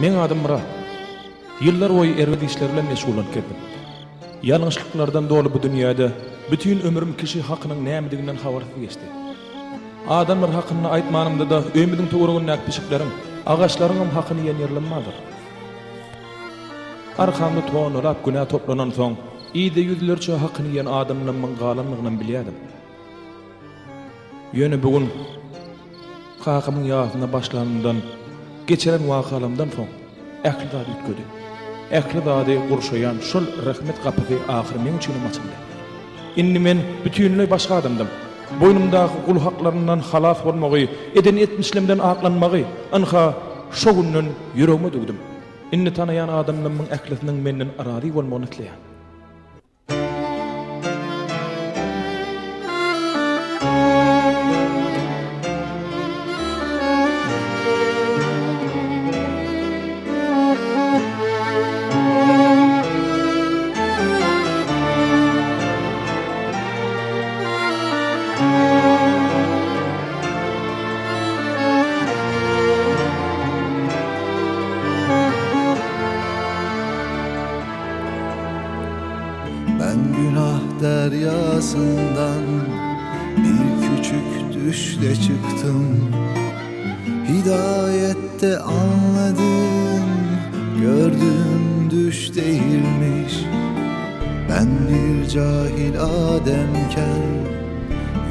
Meň adym Myrat. Ýyllar boýy erbet işler bilen meşgullanyp gezdim. Ýalňyşlyklardan doly bu dünýäde bütin ömrüm kişi hakynyň nämediginden habarsyz geçdi. Adamlar hakynda aýtmanymda-da öýümiziň töweregindäki pişikleriň, agaçlaryňam hakyny iýen ýerlerim bardyr. Arkamda tonnalap günä toplanansoň, yzda ýüzlerçe hakyny iýen adamlamyň galandygynam bilýärdim. Ýöne bu gün kakamyň ýasyna başlanymdan, geçiren wakalarymdan soň ähli zat üýtgedi. Ähli zady gurşaýan şol rehmet gapysy ahyry meň üçinem açyldy. Indi men bütinleý başga adamdym. Boýnumdaky gul haklaryndan halas bolmagy, eden etmişlemden aklanmagy, ynha, şo günden ýüregime düwdüm. Indi tanaýan adamlarymyň ählisiniň menden razy bolmagyny isleýän. Ben günah deryasından bir küçük düşle çıktım Hidayette anladım gördüm düş değilmiş Ben bir cahil ademken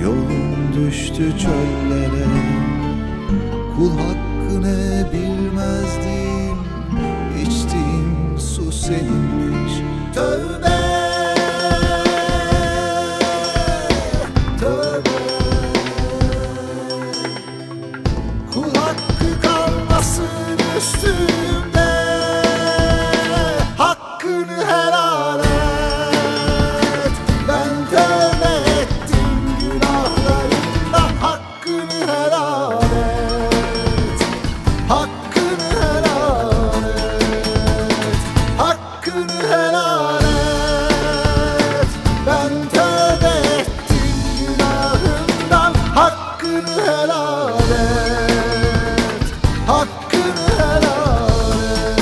yolum düştü çöllere Kul hakkını bilmezdim içtiğim su seninmiş Tövbe Tövbe Kul hakkı kalmasın üstümde Hakkını helal et Ben tövbe ettim günahlarımdan Hakkını helal et Hakkını helal et Hakkını helal et Ben tövbe ettim günahımdan Hakkını helal et Hakkını helal et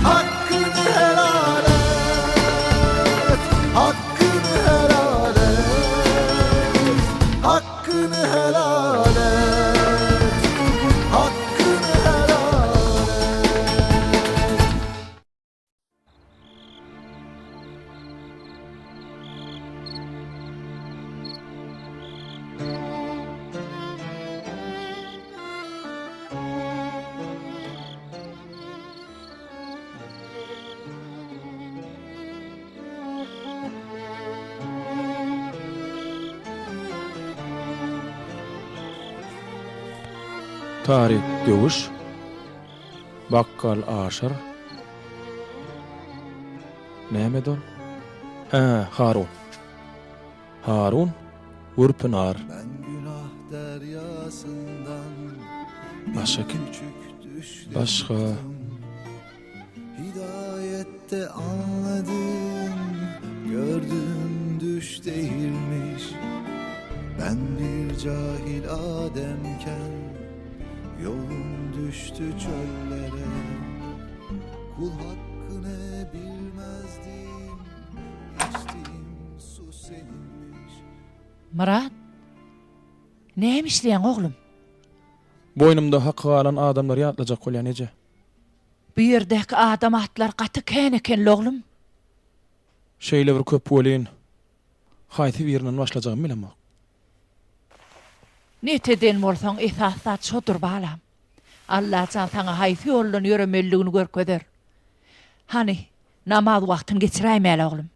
Hakkını helal et Hakkını helal et Hakkını helal et Hakkını helal et Taryk Döwüş, Bakgal Aşyr, Nämedi ol? Hä, Harun. Harun Gürpynar. Ben günah deryasından Başga kim? küçük düşle Başga. çıktım. Hidayette anladım, gördüm düş değilmiş. Ben bir cahil ademken yolum düştü çöllere. Kul hakkını bilmezdim, içtiğim su seninmiş. Myrat, näme işleýäň oglum? Boýnumda haky galan adamlary ýatlajak bolýan eje. Bu ýerdäki adam atlary gaty kän eken-le oglum. Şeýle bir köp welin, haýsy birinden başlajagymy bilemok. Net eden bolsaň esasy zat şodur balam. Allajan saňa haýsy ýoldan ýöremelidigini görkezer. Hany, namaz wagtyny geçiräýmäli oglum.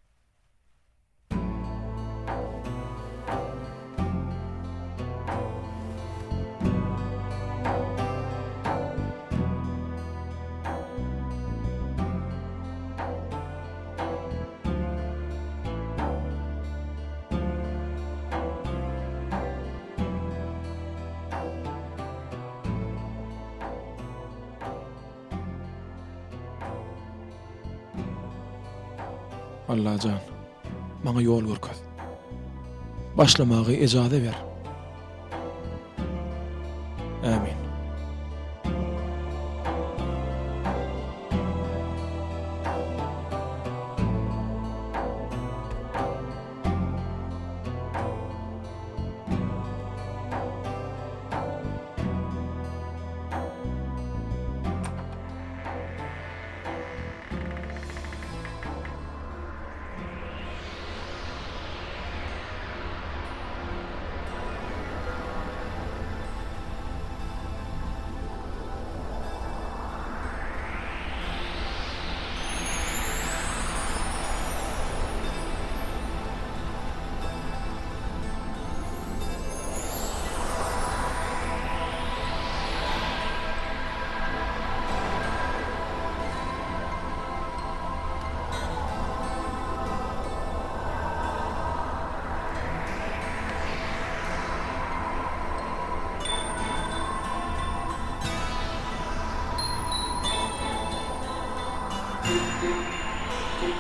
Allajan, maňa ýol görkez. Başlamagy ejaza ber. Ämin.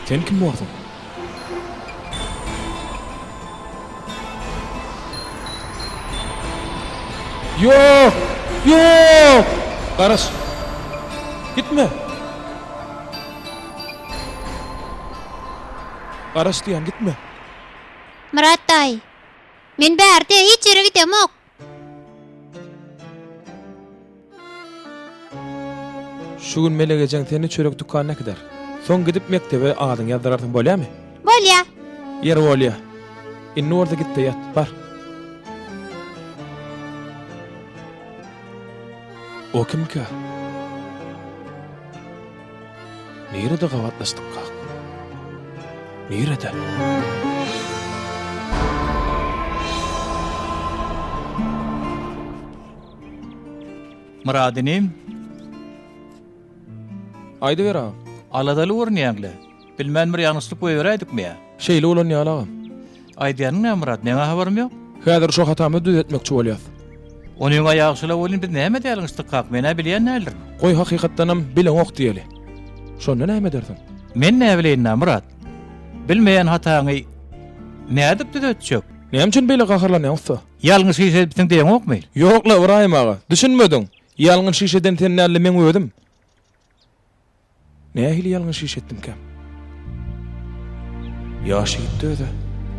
Sen kim borsuň? Ýok! Ýok! Garaş! Gitme! Garaş diýýän, gitme! Myrat daýy, men bärde, hiç ýere gidemok. Şu gün Melek ejeň seni çörek dükanyna äkider. Soň gidip mekdebe adyňy ýazdyrarsyň, bolýamy? Bolýa. Ýeri bolýa. Indi bolsa git-de ýat, bar. O kimkä? Nirede gabatlaşdykkak? Nirede? Myrat inim. Aýdyber agam. Aladaly görünýäň-le. Bilmän bir ýalňyşlyk goýberäýdikmi ýa? Şeýle bolan ýaly agam. Aýdýanyň näme Myrat, meň-ä habarym ýok. Häzir şo hatamyzy düzetmekçi bolýas. Onyň-a ýagşy-la welin biz nämede ýalňyşdykkak, men-ä bilýän däldirin. Goý hakykatdanam bileňok diýeli. Şonda näme edersiň? Men näbileýin-dä Myrat. Bilmeýän hataňy nädip düzetjek? Näme üçin beýle gaharlanýaň ussa? Ýalňyş iş edipsiň diýeňokmy? Ýok-la Ybraýym aga, düşünmediň. Ýalňyş iş eden sen däl-de meň özüm. Nähili ýalňyş iş etdimkäm? Ýaş ýigitdi öz-ä.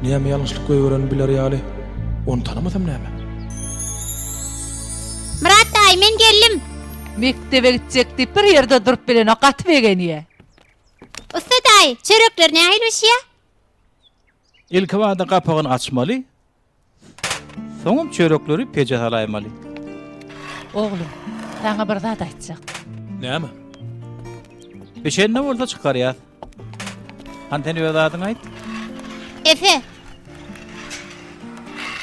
Näme ýalňyşlyk goýberenini biler ýaly, ony tanamasam näme? Myrat daýy, men geldim. Mekdebe gitjek diýip bir ýerde durup bilenok, gaty begenýä. Ussa daýy, çörekler nähili bişýä? Ilkibada gapagyny açmaly, Soňam çörekleri peje salaýmaly. Oglum, saňa bir zat aýtjak. Näme? Bişende bolsa çykarýas. Hany sen öz adyňy aýt. Efe.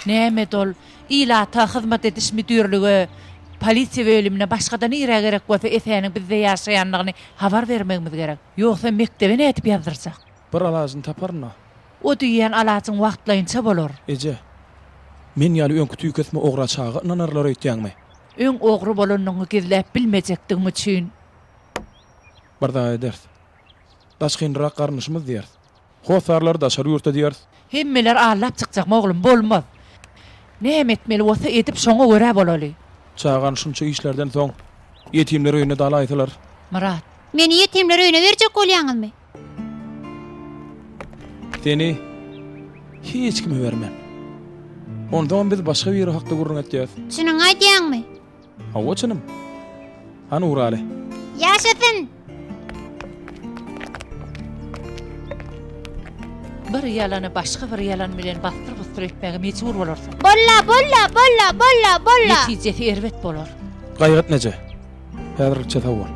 Näme ol? Ilata hyzmat ediş müdirlige, polisiýa bölümine, başga-da nirä gerek bolsa Efäniň bizde ýaşaýandygyny habar bermegimiz gerek. Ýogsa mekdebe nädip ýazdyrjak? Bir alajyny taparyn-a. O diýýän alajyň wagtlaýynça bolar. Eje, men ýaly öňki tüýkesme ogra çaga ynanarlar öýtýäňmi? Öň ogry bolanyňy gizläp bilmejekdigiň üçin. Bir zat ederis. Daşgynrak garyndaşymyz diýeris. Hossarlary daşary ýurtda diýeris. Hemmeler aldap çykjakmy oglum, bolmaz. Näme etmeli bolsa edip şoňa görä bolaly. Çagany şunça işlerden soň ýetimler öýüne dalaýsalar. Myrat. Meni ýetimler öýüne berjek bolýaňyzmy? Seni hiç kime bermen. Onsoňam biz başga biri hakda gürrüň etýäs. Çynyňy aýdýaňmy? Hawa çynym. Hany ugraly. Ýaşasyn! Bir ýalany başga bir ýalan bilen basdyr-busdur etmäge mejbur bolarsyň. Bolla, bolla, bolla, bolla, bolla! Netijesi erbet bolar. Gaýgy etme eje. Häzirlikçe sag bol.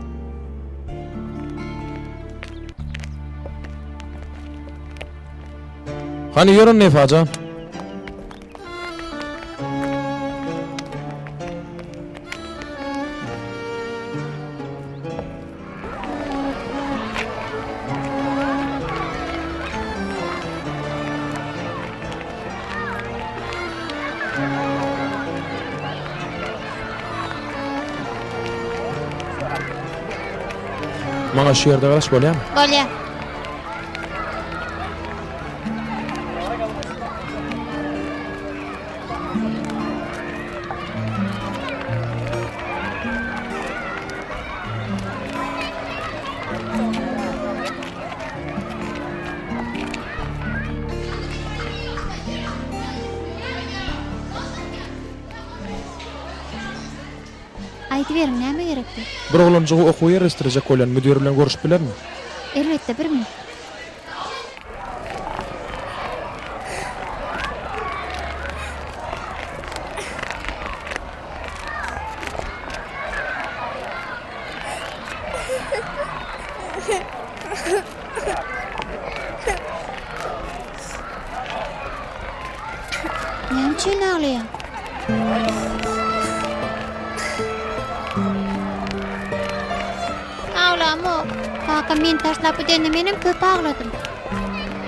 Hany ýör onda Efa jan. Maňa şu ýerde garaş bolýamy? Bolýa. Aýdyberiň, näme gerekdi? Bir oglanjygy okuwa ýerleşdirjek bolýan müdir bilen görüşip bilermi? Elbetde, bir minut. Näme üçin aglaýaň? Aglamok. Kakam meni taşlap gidende menem köp agladym.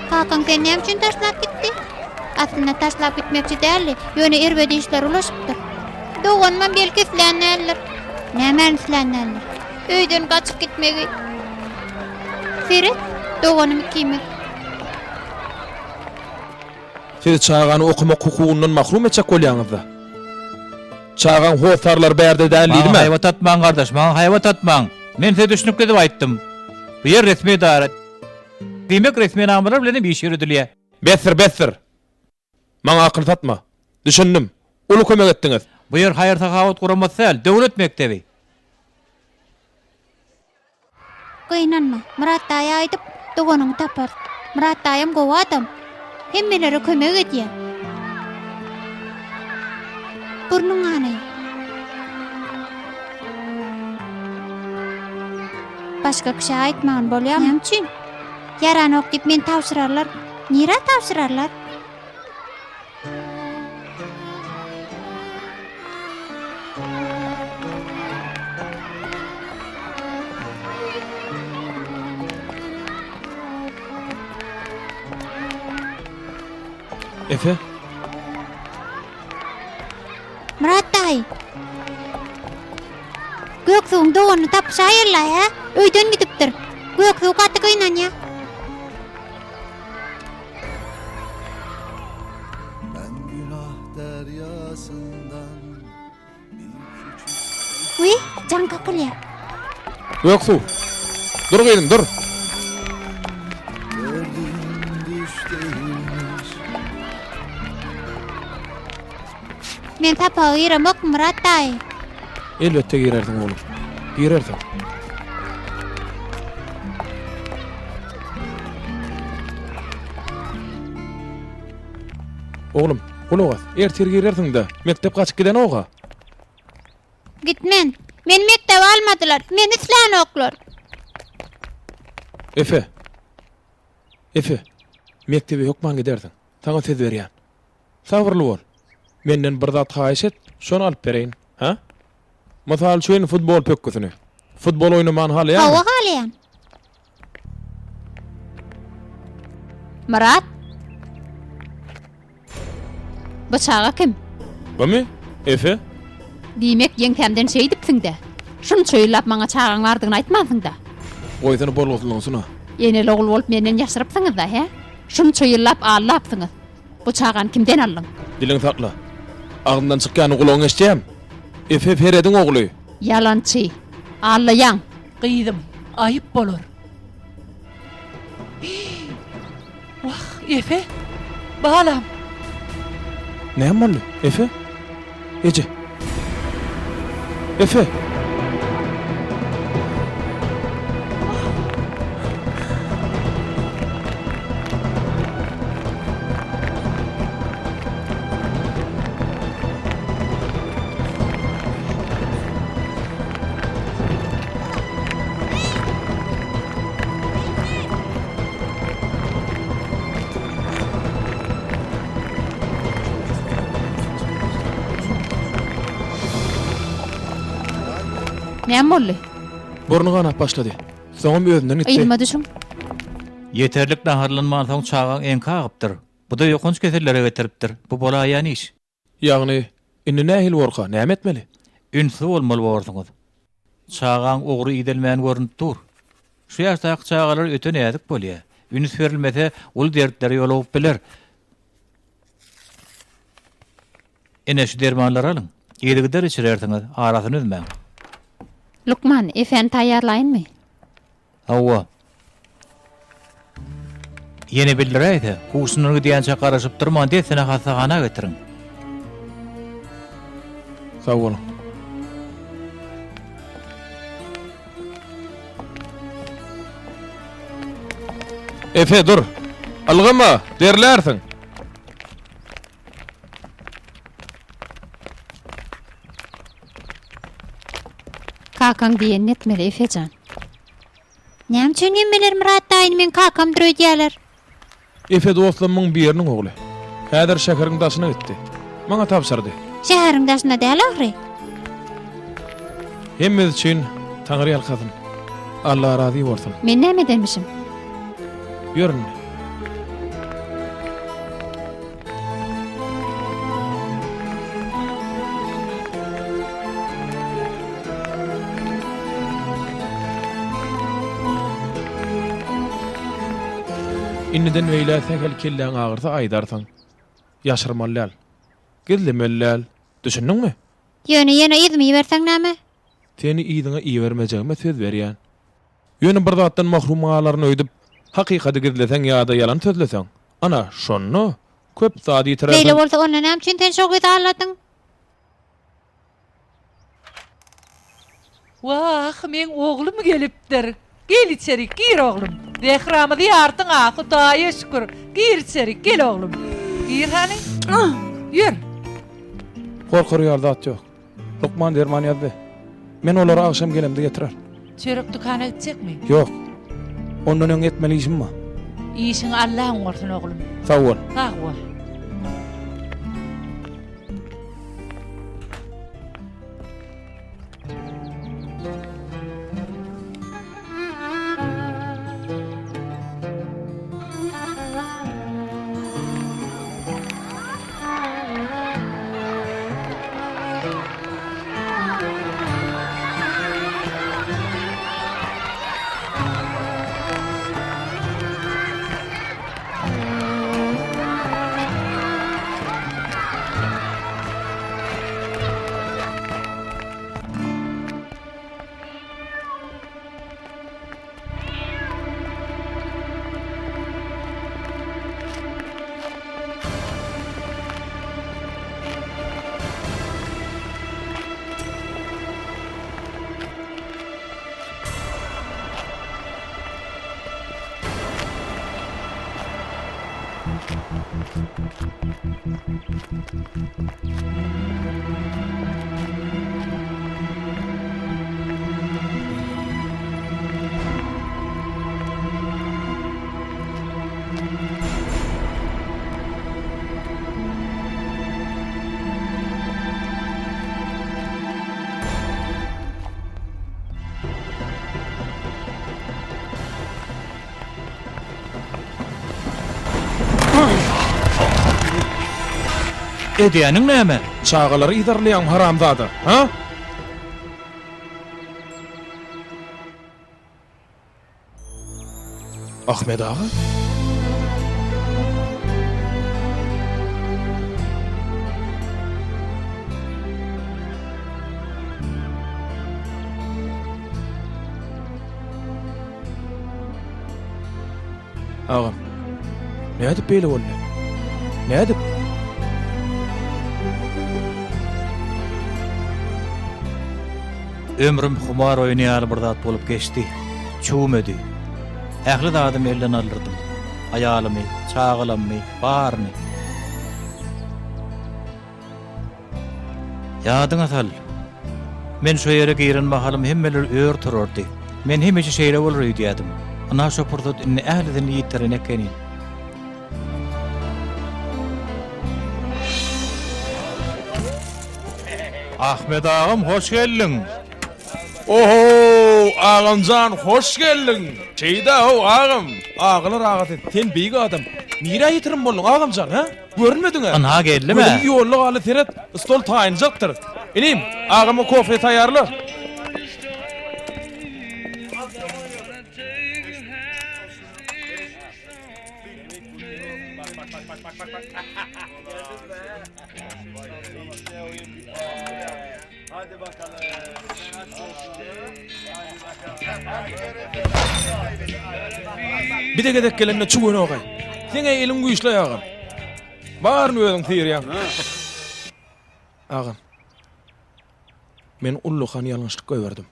Kakaň seni näme üçin taşlap gitdi? Aslynda taşlap gitmekçi däldi, ýöne erbet işler ulaşypdyr. Doganymam belki islän däldir. Nämäni islän däldir? Öýden gaçyp gitmegi. Seret, doganym ikimiz. Siz çagany okamak hukugyndan mahrum etjek bolýaňyzda. Çagaň hossarlary bärde däl Maňa diýdimä. haýbat atmaň gardaş, maňa haýbat atmaň. Men size düşnükli edip aýtdym. Bu ýer resmi edara. Diýmek resminamalar bilen hem iş ýöredilýär. Besdir, besdir. Maňa akyl satma. Düşündim. Uly kömek etdiňiz. Bu ýer haýyr-sahawat guramasy däl, döwlet mekdebi. Gynanma, Myrat daýa aýdyp, doganyňy taparys. Myrat daýam gowy adam. Hemmelere kömek edýär. Burnuň ganaýyn. Başga kişä aýtmagyn bolýarmy? Näme üçin? Ýaranok diýip meni tabşyrarlar. Nirä tabşyrarlar? Efe? Myrat daýy. Göksuwyň doganyny tapyşaýyrla, hä? Öýden gidipdir. Göksuw gaty gynanýar. Ben günah deryasyndan bir küçük Wiý, jaň kakylýar. Göksuw. Dur gyzym, dur. Gördüm düş değilmiş Men sapaga giremok, Myrat daýy. Elbetde girersiň oglum. Girersiň. Oglum, gulak as. Ertir girersiň-de. Mekdep gaçyp gidenog-a. Gitmen. Meni mekdebe almadylar. Meni islänoklar. Efe. Efe. Mekdebe hökman gidersiň. Saňa söz berýän. Sabyrly bol. Menden bir zat haýyş et, şony alyp bereýin. Hä? Mysal üçin, futbol pökgüsini. Futbol oýnamany halaýaňmy? Hawa, halaýan. Myrat? Bu çaga kim? Bumy? Efe? Diýmek, ýeňsämden şeýdipsiň-dä. Şunça ýyllap maňa çagaň bardygyny aýtmansyň-da. Goýsana bolgusyzlygyňsyna. Eneli-ogul bolup menden ýaşyrypsyňyz-da, hä? Şunça ýyllap aldapsyňyz. Bu çagany kimden aldyň? Diliňi sakla. Agzyndan çykýany gulagyň eşidýämi? Efe Perediň ogly. Ýalançy. Aldaýaň. Gyzym, aýyp bolar. Hiý! Wah, Efe! Balam! Näme boldy, Efe? Eje! Efe! Näme boldy? Burny ganap başlady. Soňam özünden gitdi. Yzyma düşüň. Ýeterlik naharlanmansoň çagaň eňki agypdyr. Bu-da ýokanç kesellere getiripdir. Bu bolaýan iş. Ýagny, indi nähili borka, näme etmeli? Ünsli bolmaly borsuňyz. Çagaň ogry idelmän görnüp dur. Şu ýaşdaky çagalar öte näzik bolýar. Üns berilmese, uly dertlere ýolugyp biler. Ine, şu dermanlary alyň. Yzygider içirersiňiz, arasyny üzmäň. Lukman, Efäni taýýarlaýynmy? Hawa. Ýene bildiräýse, huşundan gidýänçä garaşyp durman dessine hassahana getiriň. Sag boluň. Efe, dur! Ylgama, derlärsiň! Kakaň diýenini etmeli, Efe jan. Näme üçin hemmeler Myrat daýyny meň kakamdyr öýdýärler? Efe dostlamyň biriniň ogly. Häzir şäheriň daşyna gitdi. Maňa tabşyrdy. Şäheriň daşynda däl ahyry. Hemmesi üçin Taňry ýalkasyn. Alla razy bolsun. Men näme edenmişim? Ýör indi. Indiden beýläk sähel kelläň agyrsa aýdarsyň. Ýaşyrmaly däl. Gizlemeli däl. Düşündiňmi? Ýöne ýene yzyma iberseň näme? Seni yzyňa ibermejegime söz berýän. Ýöne bir zatdan mahrum galaryn öýdüp, hakykaty gizleseň ýa-da ýalan sözleseň, ana, şonda köp zady ýitirersiň. Beýle bolsa, onda näme üçin sen şo gyzy aldadyň? Wah, meň oglum gelipdir. Gel içerik, gir oglum. Zähramyzy ýardyň-a, Hudaýa şükür. Gir içerik, gel oglum. Gir hany. Ýör. Gorkar ýaly zat ýok. Lukman derman ýazdy. Men olary agşam gelemde getirer. Çörek dükana gitjekmi? Ýok. Ondan öň etmeli işim bar. Işiňi Alla oňarsyn oglum. Sag bol. Sag bol. Edýäniň näme? Çagalary yzarlaýaň haramzada, ha? Ahmet aga? Agam, nädip beýle boldy? Nädip? Ömrüm humar oýny ýaly bir zat bolup geçdi. Çüwmedi. Ähli zadymy elden aldyrdym. Aýalymy, çagalammy, baryny. Ýadyňa sal. Men şo ýere giren mahalym hemmeler ör turardy. Men hemişe şeýle bolar öýdýädim. Ynha şo pursat indi ählisini ýitiren ekenim. Ahmet agam hoş geldiň. Oho agamjan hoş geldiň. Şeýda how agam. Agalar agasy sen beýik adam. Nirä ýitirim bolduň agamjan hä? Görünmediň-ä. Ynha geldim-ä. Gözümiz ýolda galdy seret, stol taýynjakdyr. Inim, agama kofe taýýarla. Bir-de gezek gelende çuwenogaý. Seň-ä eliň güýçli agam. Baryny özüň syrýaň. Agam. Men ullakan ýalňyşlyk goýberdim.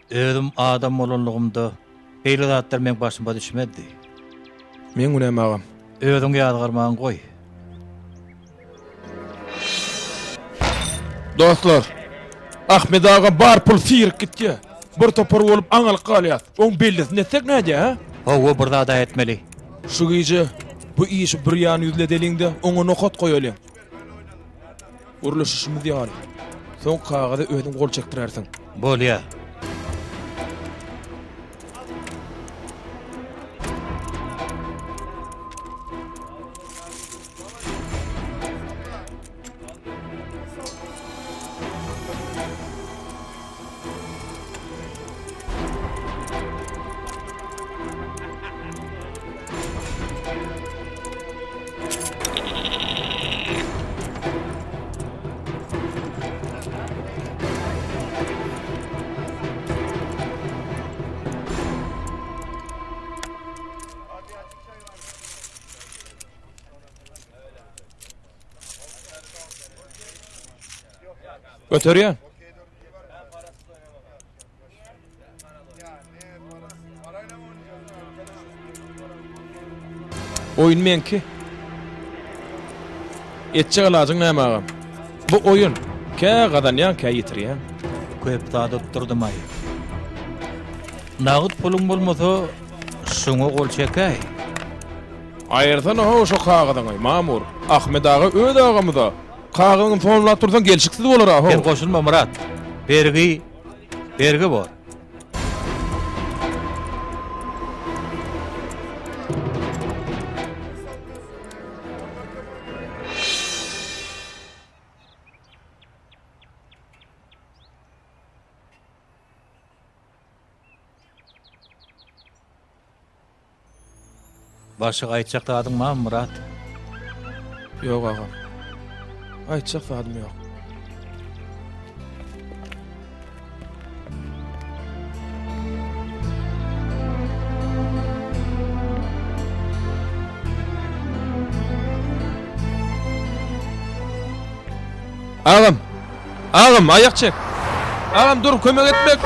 Özüm adam bolanlygymda. Beýle zatlar meň başyma düşmezdi. Meň günäm agam. Özüňi ýazgarmaňy goý. Dostlar, Ahmet aga bar pul syryp gitýä. Bir topar bolup aňalyk galýas. Oň bellisini etsek nädýä, hä? Hawa, bir zad-a etmeli. Şu gije bu işi bir ýan ýüzli edeliň-de, oňa nokat goýalyň. Gürleşişimiz ýaly. Soň kagyza özüň gol çekdirersiň. Bolýa. Göterýän. Oýun meňki. Etjek alajyň näme agam? Bu oýun. Kä gazanýaň, kä ýitirýäň. Köp zat utdurdym-aý. Nagt puluň bolmasa, şuňa gol çekäý. Aýyrsana-how şo kagyzyňy, Mamur. Ahmet aga öz agamyz-a. Kagyzyňy somlap dursaň gelşiksiz bolar-a-how. Sen goşulma, Myrat. Bergi, bergi bor. Başga aýtjak zadyň barmy, Myrat? Ýok, agam. Aýtjak zadym ýok. Agam! Agam, aýak çek! Agam, dur, kömek etmek!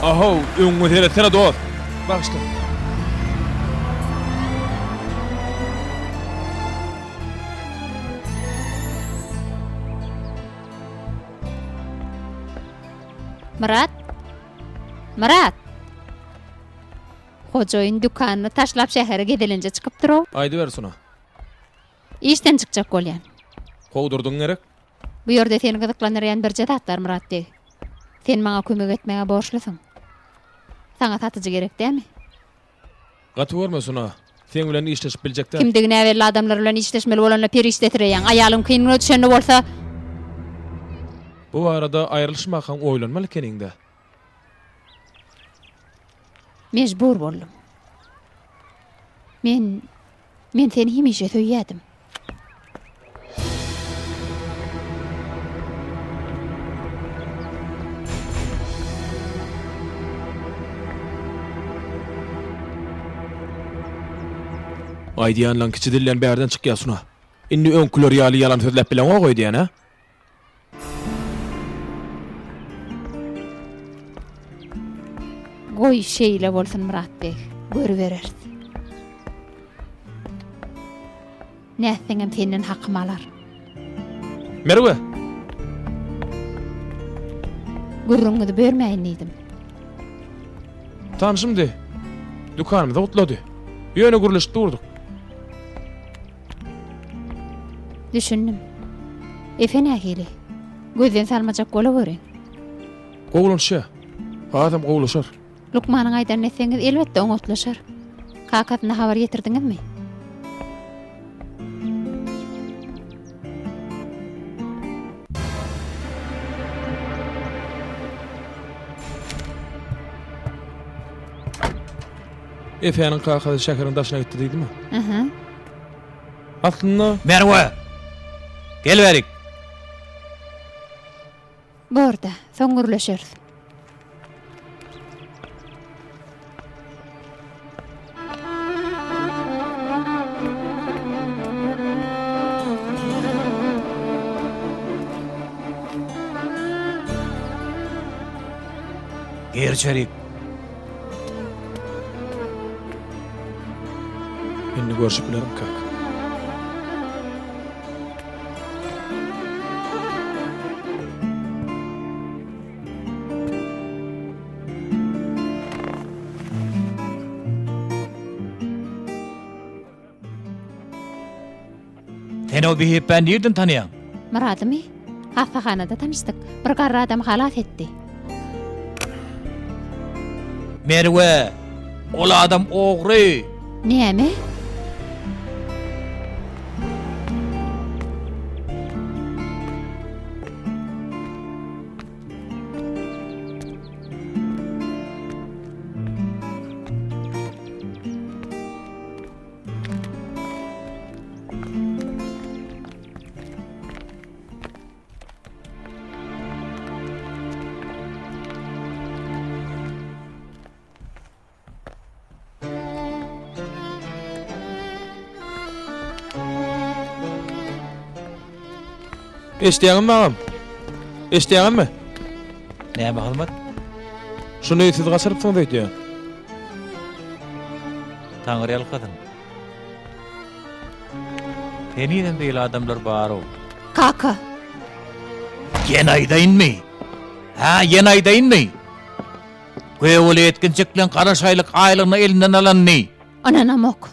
Ahow, öňüňe seretsene, dost! Bagyşla. Myrat! Myrat! Hojaýyn dükanyny taşlap şähere gezelenje çykypdyr-ow. Aýdyber, Suna. Işden çykjak bolýan. Kowdurdyň gerek? Bu ýerde seni gyzyklandyrýan birje zat bar, Myrat beg. Sen maňa kömek etmäge borçlusyň. Saňa satyjy gerek dämi? Gaty görme, Suna. Seň bilen işleşip biljek däl. Kimdigi näbelli adamlar bilen işleşmeli bolanda perişdesireýäň. Aýalyň kyn güne düşende bolsa. Bu barada aýrylyşmakaň oýlanmaly ekeniň-dä. Mejbur boldum. Men, men seni hemişe söýýädim. Aýdýanlaň kiçi dilden bärden çykýa Suna. Indi öňküler ýaly ýalan sözläp bileňok öýdýän hä? Goý şeýle bolsun Myrat beg, görübereris. Nätseňem senden hakym alar. Merwe! Gürrüňiňizi bölmäýin diýdim. Tanşymdy. Dükanymyzy gutlady. Ýöne gürleşip durduk. Düşündim. Efe nähili? Gözden salmajak bolaweriň. Gowulanşýa. Hasam gowulaşar. Lukmanyň aýdanyny etseňiz, elbetde oňatlaşar. Kakasyna habar ýetirdiňizmi? Efäniň kakasy şäheriň daşyna gitdi diýdimi? Aha. Aslynda. Merwe! Gel bärik! Bor-da, soň gürleşeris. Gir içerik. görşüp bilerimkäk? Sen o bihepbäni nirden tanaýaň? Myradymy? Hassahanada tanyşdyk. Bir garry adamy halas etdi. Merwe! Ol adam ogry! Näme? Eşidýäňizmi agam? Eşidýäňizmi? Näme hyzmat? Şuny siz gaçyrypsyňyz öýdýän. Taňryýalkasyn. Henizem beýle adamlar bar-ow. Kaka! Ýene aýdaýynmy? Hä, ýene aýdaýynmy? Gögele ýetginjekleň gara şaýlyk aýlygyny elinden alanyny. Ynanamok.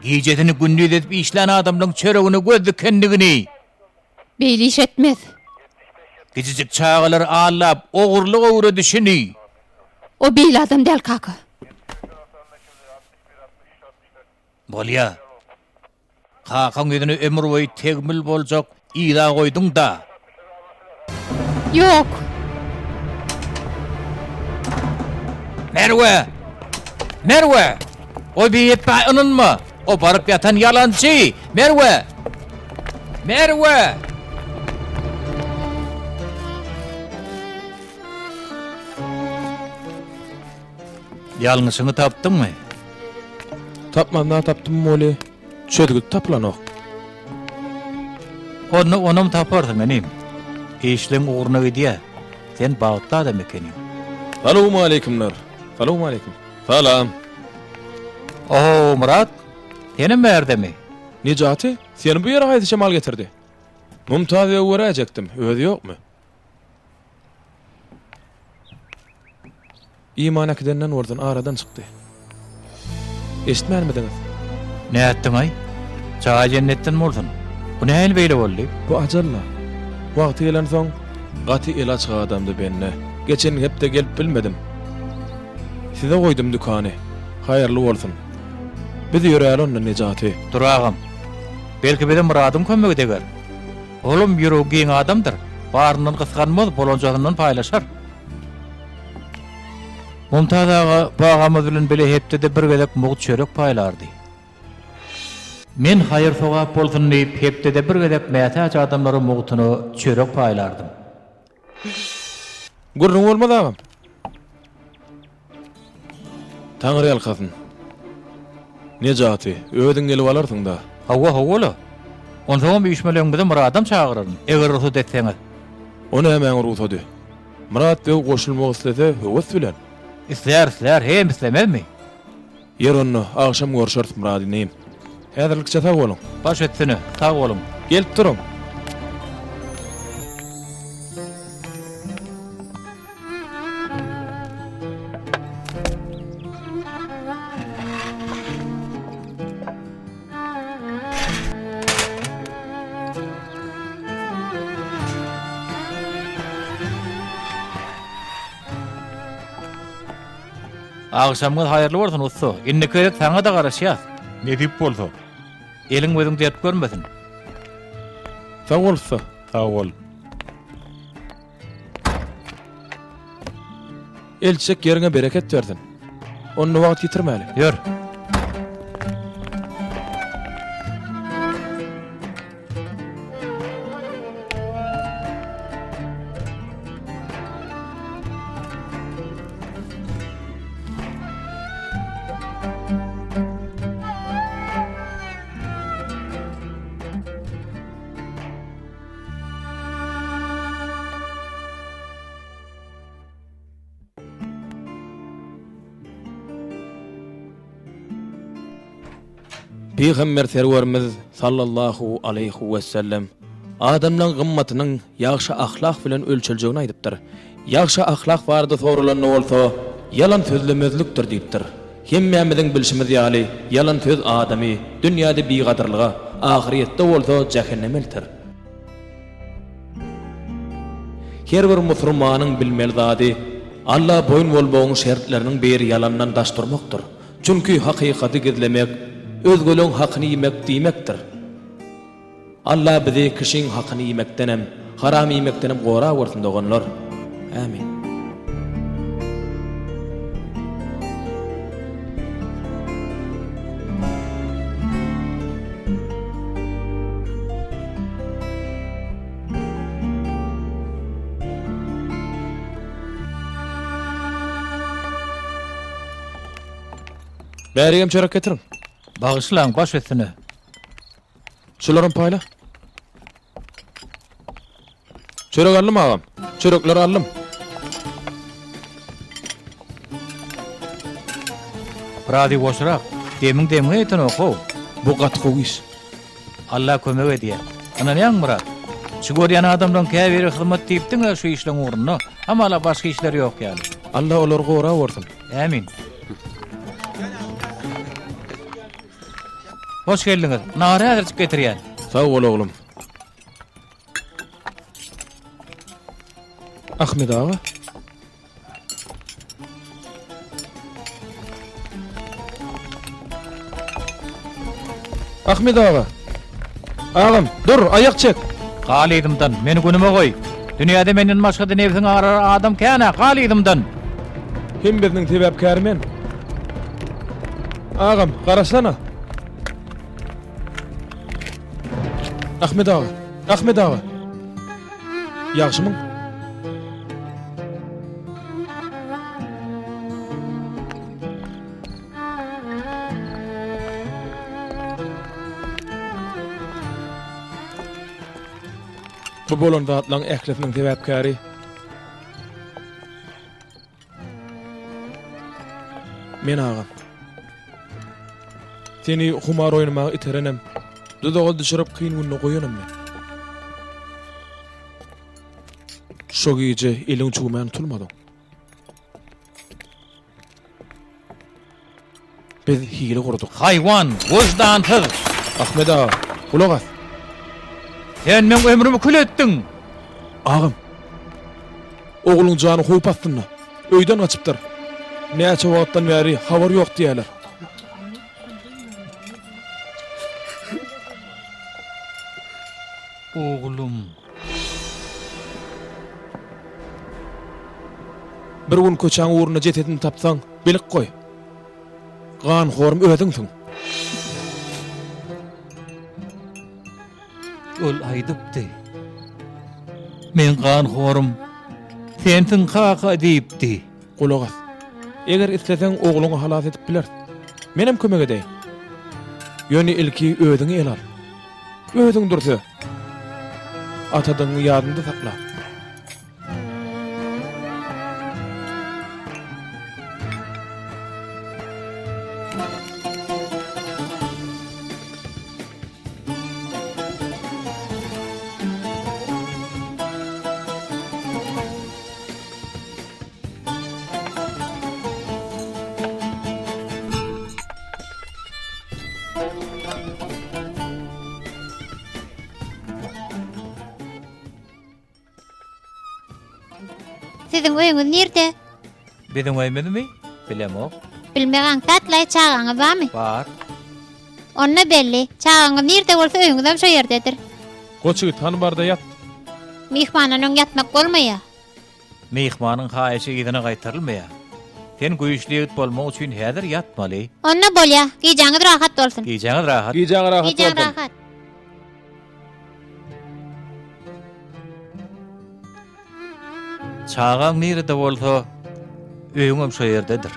Gijesini gündiz edip işlän adamlaň çöregine göz dikendigini. Beýle iş etmez. Kiçijik çagalary aldap, ogurlyk öwredişini. O beýle adam däl, kaka. Bolýa. Kakaň ýüzüne ömür boýy tegmil boljak yza goýduň-da. Ýok. Merwe! Merwe! O biýepä ynanma! O baryp ýatan ýalançy! Merwe! Merwe! Ýalňyşyňy tapdyňmy? Tapmanda tapdym weli, çözgüt tapylanok. Onda onam taparsyň inim. Işleň ugruna gidýä. Sen bagtly adam ekeniň. Salowmaleýkimler. Salowmaleýkim. Salam. Oho, Myrat, senem bärdemi? Nejaty, seni bu ýere haýsy şemal getirdi? Mumtaz begi göräýjekdim, özi ýokmy? Iman äkidenden bolsun aradan çykdy. Eşitmänmidiňiz? Nätdiň-aý? Jaýy jennetden bolsun. Bu nähili beýle boldy? Bu ajal-la. Wagty gelensoň, gaty eli açyk adamdy bende. Geçen hepde gelip bilmedim. Size goýdum dükany. Haýyrly bolsun. Biz ýöräli onda Nejaty. Dur agam. Belki bize Myradyň kömegi deger. Olam ýüregi giň adamdyr. Baryndan gysganmaz, bolanjasyndan paýlaşar. Mumtaz aga bu agamyz bilen bile hepdede bir gezek mugt çörek paýlardy. Men haýyr-sogap bolsun diýip, hepdede bir gezek mätäç adamlara mugtuna çörek paýlardym. Gürrüň bolmaz agam. Taňry ýalkasyn. Nejaty, özüň gelip alarsyň-da. Hawa, hawa-la. Onsoňam üýşmeleňimize Myradam çagyraryn, eger rugsat etseňiz. O nämäň rugsady? Myrat beg goşulmak islese, höwes bilen. Islär, islär, hem islemezmi? Ýer onda, agşam görşeris Myrat inim. Häzirlikçe sag boluň. Baş üstüne, sag boluň. Gelip duruň. Agşamyňyz haýyrly bolsun, ussa. Indiki gezek saňa-da garaşýas. Nesip bolsa. Eliň gözüň dert görmesin. Sag bol, ussa. Sag bol. Eltjek ýeriňe bereket bersin. Onda wagt ýitirmäli. Ýör. Pygamber Serwerimiz sallallahu aleýhi wesellem adamlaň gymmatynyň ýagşy ahlak bilen ölçeljegini aýdypdyr. Ýagşy ahlak barada soralanda bolsa, ýalan sözlemezlikdir diýipdir. Hemmämiziň bilşimiz ýaly, ýalan söz adamy dünýäde bigadyrlyga, ahyrýetde bolsa jähenneme elter. Her bir musurmanyň bilmeli zady, Alla boýun bolmagyň şertleriniň biri ýalandan daş durmakdyr. Çünki hakykaty gizlemek, özgeleň hakyny iýmek diýmekdir. Alla bizi kişiň hakyny iýmekdenem, haram iýmekdenem gorawersin doganlar. Ämin. Bärigem çörek getiriň. Bagyşlaň, baş üstüne. Şularam paýla. Çörek aldym agam. Çörekleri aldym. Biraz ýuwaşrak. Demiň demiňe ýetenok-how. Bu gaty gowy iş. Alla kömek edýär. Ynanýaňmy Myrat? Şu görýän adamlaň käbiri hyzmat diýip diňe şu işleň ugrunda, hamala başga işleri ýok ýaly. Alla olary gorawersin. Ämin. Hoş geldiňiz. Nahary häzirjik getirýän. Sag bol oglum. Ahmet aga. Ahmet aga. Agam, dur, aýak çek. Gal yzymdan, meni günüme goý. Dünýäde menden başga-da nebsiň agyrar adam kän-ä, gal yzymdan. Hemmesiniň sebäpkäri men. Agam, garaşsana. Ahmet aga, Ahmet aga. Ýagşymyň? Bu bolan zatlaryň ählisiniň sebäpkäri men agam. Seni humar oýnamaga iterenem, duzaga düşürip kyn günde goýanam men. Şo gije eliň çüwmän tutulmadyň. Biz hile gurduk. Haýwan, wyždansyz! Ahmet aga, gulak as. Sen meň ömrümi kül etdiň! Agam, ogluň jany howp astynda. Öýden gaçypdyr. Näçe wagtdan bäri habar ýok diýýärler. Oglum. Bir gün köçäň ugrunda jesedini tapsaň, bilip goý. Ganhorum özüňsiň. Ol aýdypdy. Men ganhorum sensiň kaka diýipdi. Gulak as. Eger isleseň ogluňy halas edip bileris. Menem kömek edeýin. Ýöne ilki özüňi ele al. Özüň dürse. Atadygyňy ýadyňda sakla. Siziň öýüňiz nirde? Biziň öýümizmi? Bilemok. Bilmek aňsat-laý, çagaňyz barmy? Bar. Onda belli. Çagaňyz nirde bolsa öýüňizem şo ýerdedir. Goç ýigit, hany bar-da ýat. Myhmandan öň ýatmak bolmaýar. Myhmanyň haýyşy yzyna gaýtarylmaýar. Sen güýçli ýigit bolmak üçin häzir ýatmaly. Onda bolýa. Gijäňiz rahat bolsun. Gijäňiz rahat. Gijäň rahat Gijäň bolsun. rahat. Çagaň nirede bolsa, öýüňem şo ýerdedir.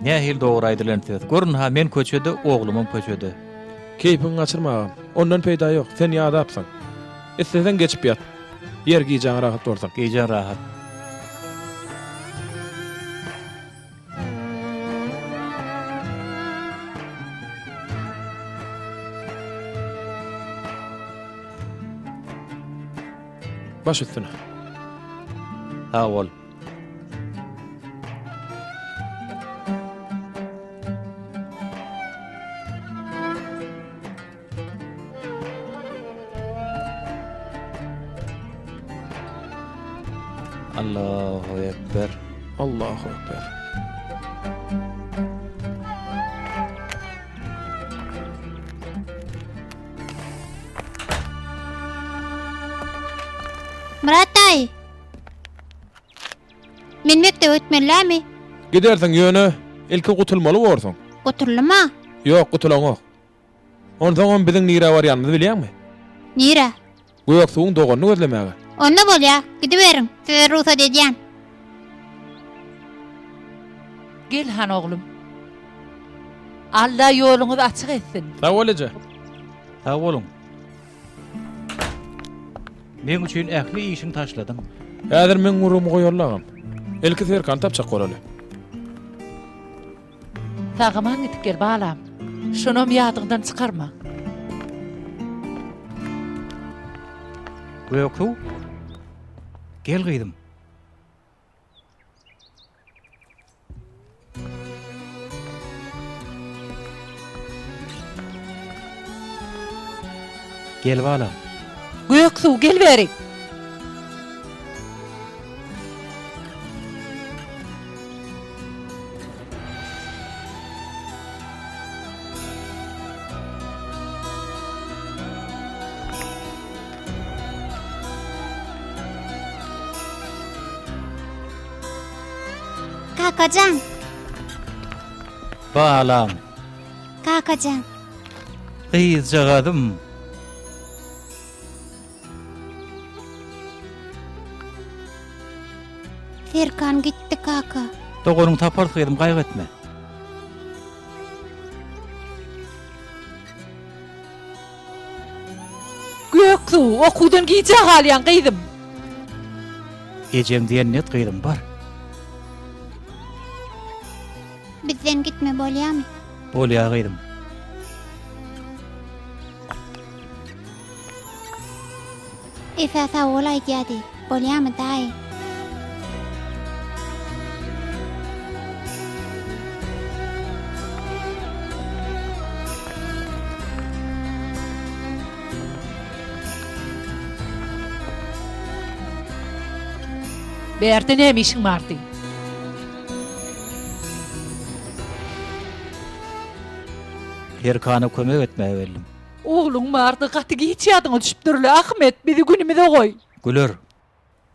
Nähili dogry aýdylan söz. Görün-ha, men köçede, oglumam köçede. Keýpiňi gaçyrma agam. Ondan peýda ýok. Sen ýadapsyň. Isleseň geçip ýat. Ýer gijäň rahat bolsun. Gijäň rahat. Baş üstüne. Sag bol. Allahu Ekber. Allahu Ekber. Myrat daýy. Men mekdebe gitmelilämi? Gidersiň ýöne ilki gutulmaly borsuň. Gutuldyma? Ýok, gutulaňok. Onsoňam biziň nirä barýanymyzy bilýäňmi? Nirä? Göksuwuň doganyny gözlemäge. Onda bolýa, gidiberiň, size rugsat edýän. Gel han oglum. Alla ýoluňyzy açyk etsin. Sag bol eje. Sag boluň. Meň üçin ähli işiňi taşladyň. Häzir meň gürrüňimi goýaly agam. Ilki Serkany tapjak bolaly. Sag-aman gidip gel, balam. Şonam ýadyňdan çykarma. Göksuw, gel gyzym. Gel balam. Göksuw, gel bäri. Kakajan. Balam. Kakajan. Gyzjagazym. Serkan gitdi kaka. Doganyňy taparys gyzym gaýgy etme. Göksuw, okuwdan gijä galýaň gyzym. Ejeň diýenini et gyzym bar. Bizden gitme bolýamy? Bolýa gyzym. Efe sag bol aýdýady. Bolýamy daýy? Bärde näme işiň bardy? Serkana kömek etmäge geldim. Ogluň bardy, gaty giç ýadyňa düşüpdirle, Ahmet, bizi günümize goý. Güler.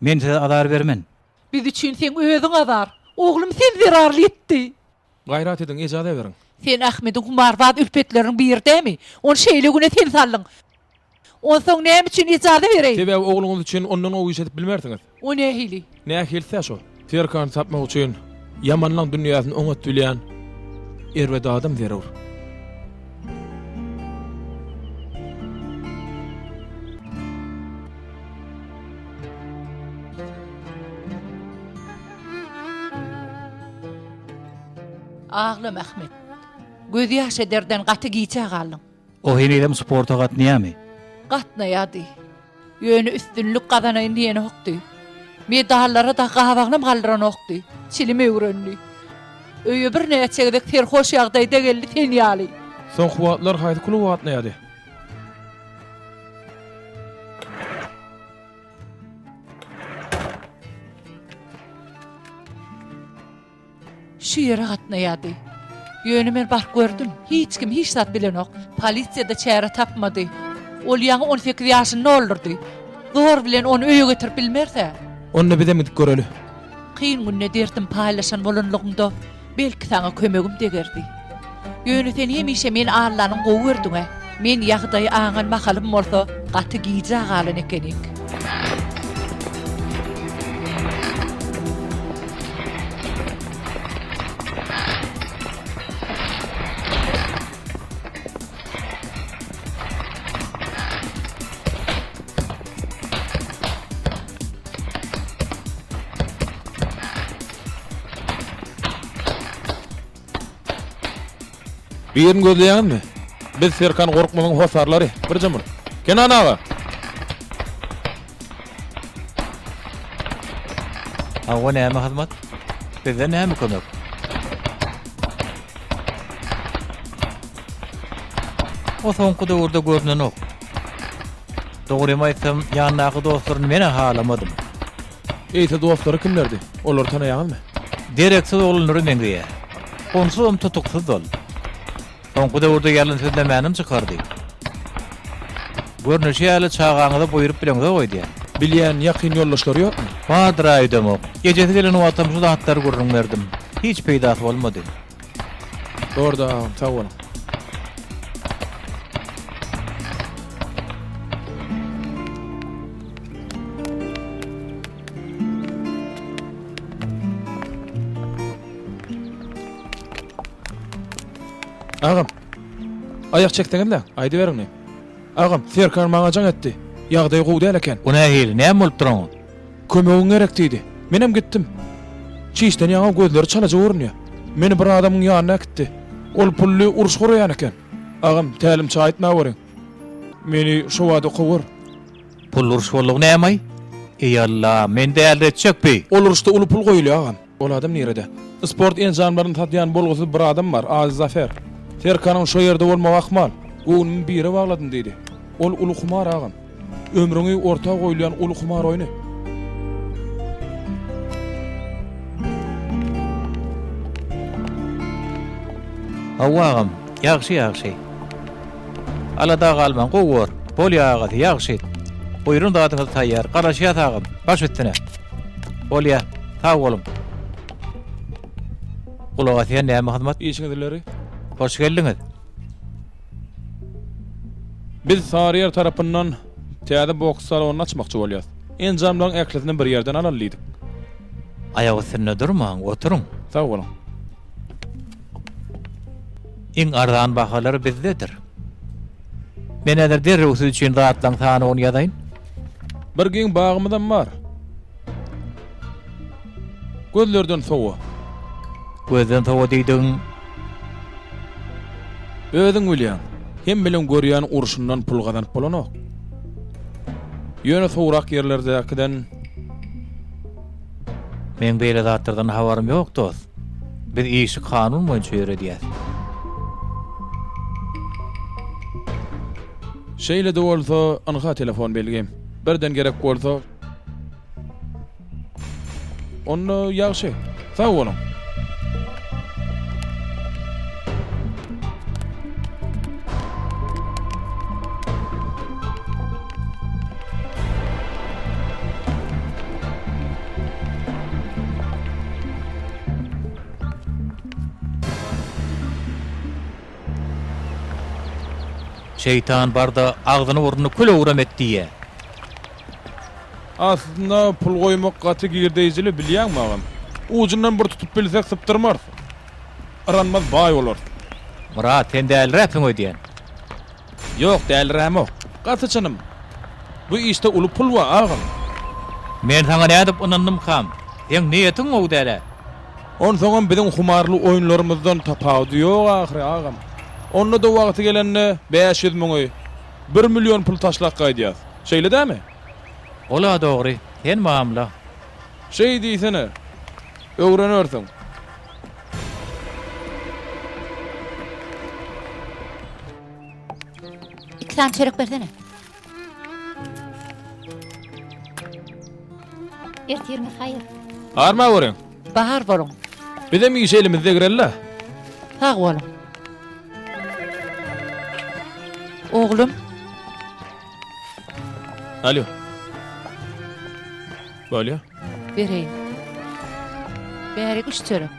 Men size azar bermen. Biz üçin seň özüň azar. Oglum sen zerarly ýitdi. Gaýrat ediň, ejaza beriň. Sen Ahmediň humarbaz ülpetleriniň biri dämi? Ony şeýle güne sen saldyň. Onsoň näme üçin ejaza bereýin? Sebäbi ogluňyz üçin ondan gowy iş edip bilmersiňiz. O nähili? Nähilisi-ä şol. Serkany tapmak üçin ýamanlaň dünýäsini oňat bilýän erbet adam zerur. Aglama, Ahmet. Gözýaş ederden gaty gijä galdyň. O henizem sporta gatnaýarmy? Gatnaýardy. Ýöne üstünlik gazanaýyn diýenokdy. Medallara-da gabagynam galdyranokdy. Çilim öwrendi. Öýe birnäçe gezek serhoş ýagdaýda geldi sen ýaly. Soňky wagtlar haýsy kluba gatnaýardy? Şu ýere gatnaýardy. Ýöne men baryp gördüm. Hiç kim hiç zat bilenok. Polisiýa-da çäre tapmady. Ol ýaňy on sekiz ýaşyny doldurdy. Zor bilen ony öýe getirip bilmeris-ä. Onda bizem gidip göreli. Kyn günde derdim paýlaşan bolanlygyňda, belki saňa kömegim degerdi. Ýöne sen hemişe meni Allanyň gowy gördüň-ä. Men ýagdaýy aňan mahalym bolsa, gaty gijä galan ekenik. Birini gözleýäňizmi? Biz Serkan Gorkmazyň hossarlary. Birje mur. Kenan aga! Hawa näme hyzmat? Bizden näme kömek? O soňky döwürde görnenok. Dogrymy aýtsam, ýanyndaky dostlaryny men-ä halamadym. Eýse dostlary kimlerdi? Olary tanaýaňyzmy? Dereksiz oglanlara meňzeýär. Onsuzam tutuksyz ol. Soňky döwürde ýalan sözlemänem çykardy. Görnüşi ýaly çagaňyza buýrup bileňzok öýdýän. Bilýän ýakyn ýoldaşlary ýokmy? Bardyr-a öýdemok. Ejesi gelen wagtam şu zatlary gürrüň berdim. Hiç peýdasy bolmady. Borda agam sag boluň. Agam. Aýak çekseňizle, aýdyberiň. Agam, Serkan maňa jaň etdi. Ýagdaýy gowy däl eken. O nähili, näme bolupdyr oňa? Kömegiň gerek diýdi. Menem gitdim. Çişden ýaňa gözleri çalaja görünýär. Meni bir adamyň ýanyna äkitdi. Ol pully uruş guraýan eken. Agam, tälimçä aýtmaweriň. Meni şo bada kowar. Pully uruş boldugy näme-aý? Eý Alla, meni däliretjek bi! Ol uruşda uly pul goýulýar, agam. Ol adam nirede? Sport enjamlaryny satýan bolgusyz bir adam bar, ady Zafer. Serkanyň şo ýerde bolmagy ahmal. Göwnümi bire bagladym diýdi. Ol uly humar, agam. Ömrüňi orta goýulýan uly humar oýny. Hawa agam, ýagşy ýagşy. Alada galmaň, gowy bor. Bolýa agasy, ýagşy. Buýrun zadyňyz taýýar. Garaşýas agam. Baş üstüne. Bolýa. Sag boluň. Gulak asýan näme hyzmat? Işiňiz ileri. Hoş geldiňiz. Biz Saryýer tarapyndan täze boks salonyny açmakçy bolýas. Enjamlaryň ählisini bir ýerden alaly diýdik. Aýak üstünde durmaň, oturyň. Sag boluň. Iň arzan bahalar bizdedir. Men häzir derrew siz üçin zatlaryň sanawyny ýazaýyn. Bir giň bagymyzam bar. Gözlerden sowa. Gözden sowa diýdigiň? Özüň bilýäň, hemmeleň görýän urşundan pul gazanyp bolanok. Ýöne sowrak ýerlerdäkiden. Meň beýle zatlardan habarym ýok, dost. Biz işi kanun boýunça ýöredýäs. Şeýle-de bolsa, ynha telefon belgim. Birden gerek bolsa. Onda ýagşy. Sag boluň. Şeýtan barda agzyny-burnuny kül-owram et diýýä. Aslynda pul goýmak gaty girdeýjili bilýäňmi agam? Ujundan bir tutup bilsek sypdyrmarys. Yranmaz baý bolarys. Myrat sen däliräpsiň öýdýän. Ýok dälirämok. Gaty çynym. Bu işde uly pul bar agam. Men saňa nädip ynandymkam? Seň niýetiň gowy dälä. Onsoňam biziň humarly oýunlarymyzdan tapawudy ýok ahyry agam. Onda-da wagty gelende 500 müňi, bir million pul taşlap gaýdýas. Şeýle dämi? Ol-a dogry. Sen mamla. Şeý diýsene. Öwrenersiň. Iki sany çörek bersene. Ertiriňiz haýyr. Arma görüň. Bar boluň. Bizem işe elimizi degireli-le. Sag boluň. Oglum. Alo. Bolýa. Bereýin. Bärik üç çörek.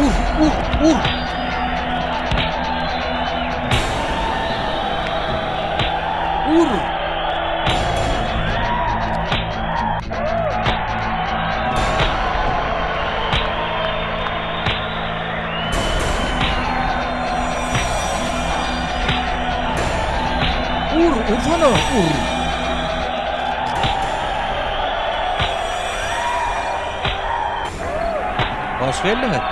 Ur, ur, ur! Ur! Ur, ursana, ur! Hoş geldiňiz.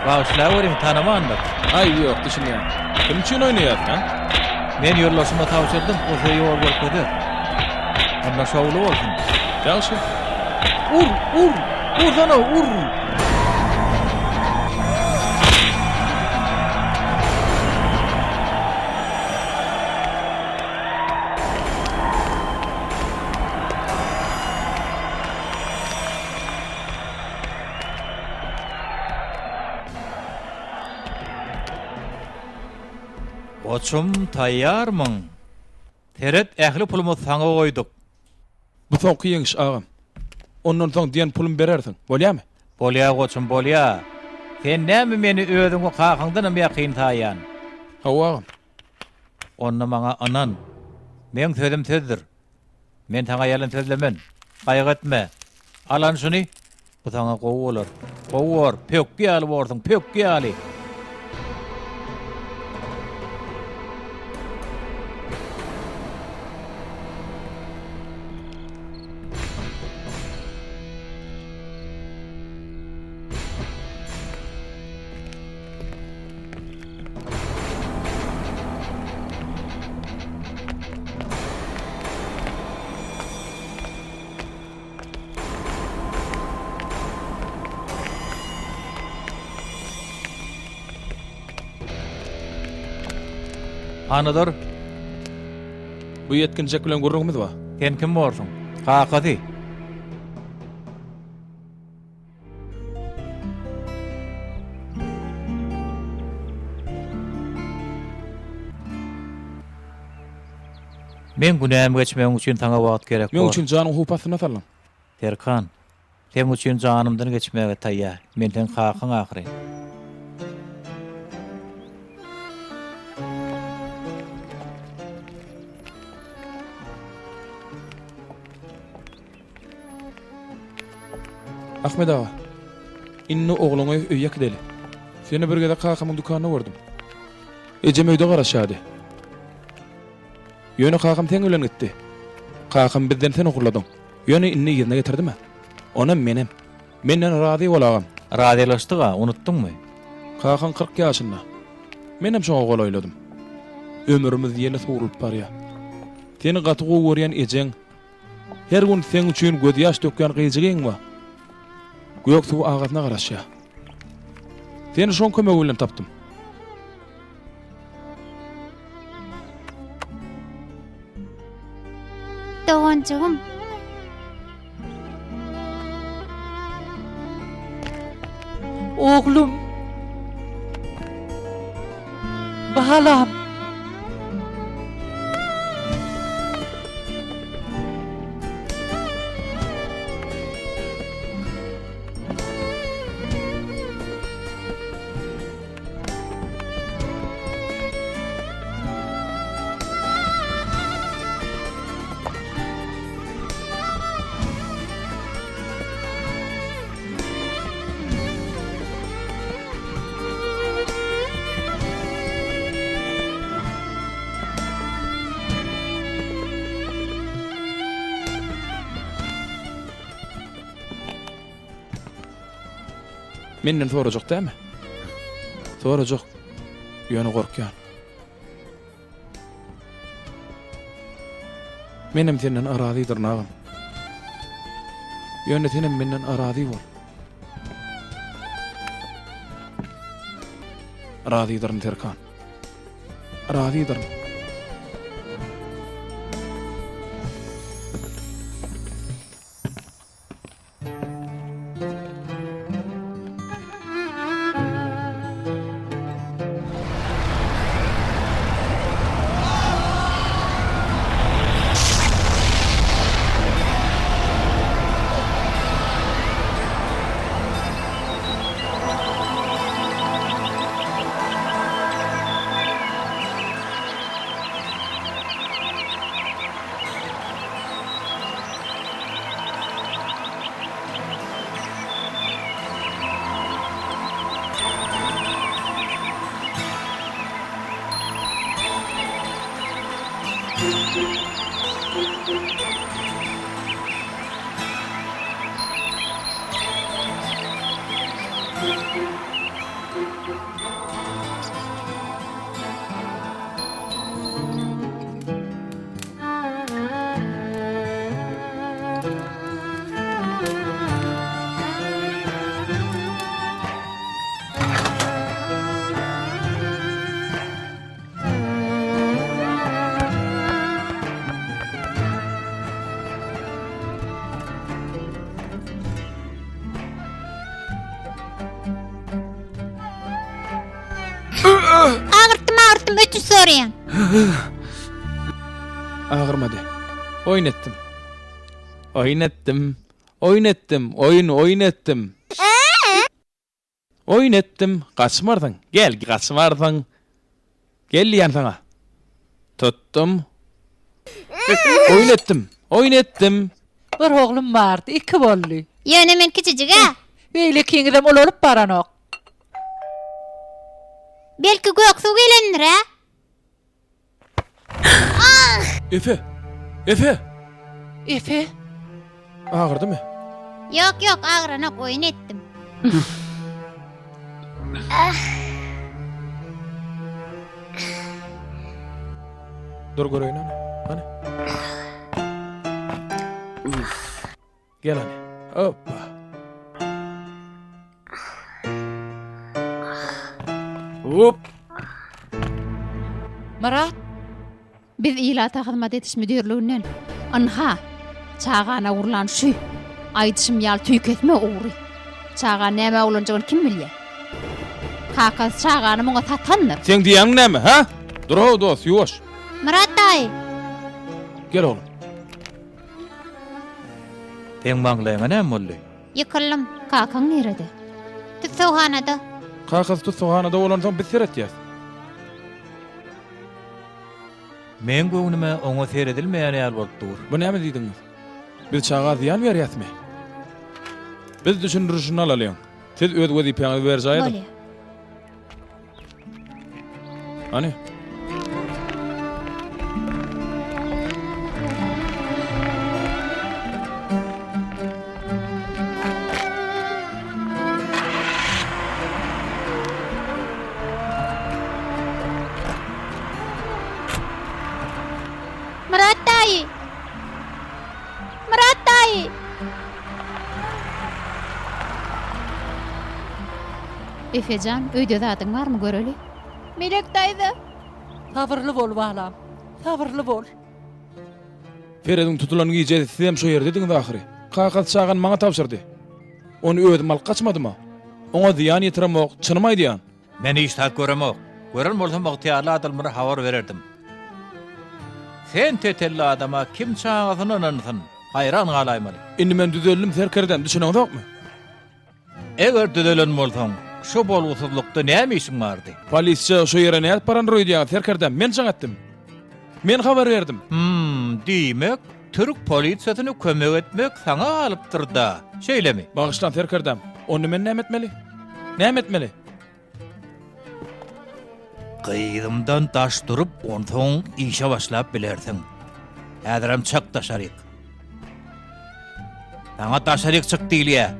Bagyşlaweriň, tanamandyk. Aý, ýok, düşünýän. Kim üçin oýnaýas, hä? Men ýoldaşyma tabşyrdym, o size ýol görkezer. Onda şowly bolsun. Ýagşy. Ur, ur! Ursana, ur! Goçum, taýýarmyň? Seret, ähli pulumyzy saňa goýduk. Bu soňky ýeňiş, agam. Ondan soň diýen pulumy berersiň, bolýamy? Bolýa, goçum, bolýa. Sen näme meni özüňki kakaňdanam ýakyn saýýan? Hawa, agam. Onda maňa ynan. Meň sözüm sözdür. Men saňa ýalan sözlemen. Gaýgy etme. Al hany şuny. Bu saňa gowy bolar. Gowy bor. Pökgi ýaly borsuň, pökgi ýaly. Hany dur. Bu ýetginjek bilen gürrüňimiz bar. Sen kim borsuň? Kakasy. Meň günämi geçmegiň üçin saňa wagt gerek Meň bor. üçin janyňy howp astyna saldyň. Serkan, seň üçin janymdan geçmäge taýýar. Men seň kakaň ahyryn. Ahmet aga, indi ogluňy öýe äkideli. Seni bir gezek kakamyň dükanynda gördüm. Ejem öýde garaşýardy. Ýöne kakam seň bilen gitdi. Kakam bizden sen ogurladyň. Ýöne indi yzyna getirdim-ä. Onam menem. Menden razy bol agam. Razylaşdyk-a, unutdyňmy? Kakaň 40 ýaşynda. Menem şoňa golaýladym. Ömrümiz ýele sowrulyp barýar. Seni gaty gowy görýän ejeň, Her gün seň üçin gözýaş dökýän gyzjygyň bar. Gök suw agasyna garaşýar. Seni şoň kömegi bilen tapdym. Doganjygym. Oglum. Balam. Menden sorajak dälmi? Sorajak. Ýöne gorkýan. Menem senden arazydyryn agam. Ýöne senem menden arazy bol. Razydyryn Serkan. Razydyryn. Agyrtdym, agyrtdym, ötünç soraýan. Agyrmady. Oýun etdim. Oýun etdim. Oýun etdim. Oýun, oýun etdim. Oýun etdim. Gaçmarsyň. Gel, gaçmarsyň. Gel diýýän saňa. Tutdum. Oýun etdim. Oýun etdim. Bir oglum bardy, iki boldy. Ýöne men kiçijig-ä. Beýlekiňizem ulalyp baranok. Belki gök suw gelendir-ä? Efe! Efe! Efe? Agyrdymy? Ýok, ýok, agyranok, oýun etdim. Dur göreýin hany. Hany. Gel hany. Hoppa. Hop. Myrat. Biz ilata hyzmat ediş müdirliginden. Ynha, çagany ogurlan şu. Aýdyşym ýaly tüýkesme ogry. Çagany nämä ogurlanjagyny kim bilýär? Kakasy çagany muňa satandyr. Seň diýýäniň näme, hä? Dur-ow, dost, ýuwaş. Myrat daýy! Gel oglum. Seň maňlaýyňa näme boldy? Ýykyldym. Kakaň nirede? Tussaghanada. Kakasy tussaghanada bolansoň biz seretýäs. Meň göwnüme oňa seredilmeýän ýaly bolup dur. Bu näme diýdigiňiz? Biz çaga zyýan berýäsmi? Biz düşündirişini alalyň. Siz öz wezipäňizi berjaý ediň. Bolýar. Hany? Myrat daýy! Myrat daýy! Efejan, öýde zadyň barmy göreli? Melek daýza! Sabyrly bol balam, sabyrly bol. Ferediň tutulan gijesi sizem şo ýerdediňiz ahyry. Kakasy çagany maňa tabşyrdy. Ony özüm alyp gaçmadym-a. Oňa zyýan ýetiremok, çynymy aýdýan. Men hiç zat göremok. Gören bolsam ygtyýarly adamlara habar bererdim. Sen tetelli adama kim çagasyny ynansyn? Haýran galaýmaly. Indi men düzeldim serkerdäm, düşüneňzokmy? Eger düzelen bolsaň, şu bolgusyzlykda näme işiň bardy? Polisiýa şo ýere nädip barandyr öýdýäňiz, serkerdäm? Men jaň etdim. Men habar berdim. Hum, diýmek, türk polisiýasyna kömek etmek saňa galypdyr-da, şeýlemi? Bagyşlaň, serkerdäm. Onda men näme etmeli? Näme etmeli? Gyzymdan daş durup, onsoň işe başlap bilersiň. Häzirem çyk daşaryk. Saňa daşaryk çyk diýilýär.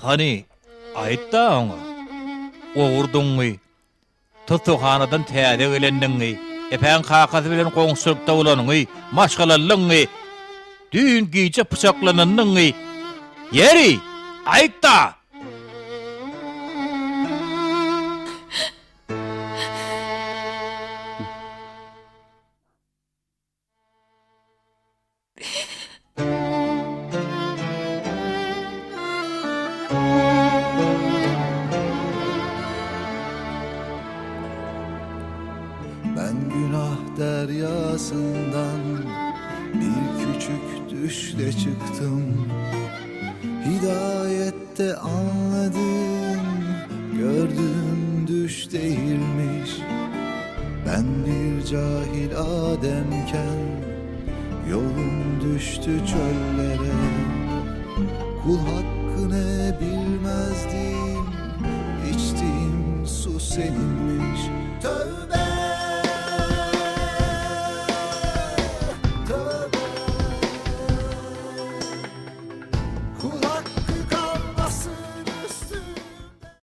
Hany, aýt-da oňa, ogurdyňy, tussaghanadan täze gelendigiňi, Epäň kakasy bilen goňşulykda bolanyňy, maşgalalydygyňy, düýn gije pyçaklanandygyňy. Ýeri, aýt-da! Ben günah deryasından bir küçük düşle çıktım Hidayette anladım gördüğüm düş değilmiş. Ben bir cahil ademken Yolum düştü çöllere Kul hakkı ne bilmezdim İçtiğim su seninmiş.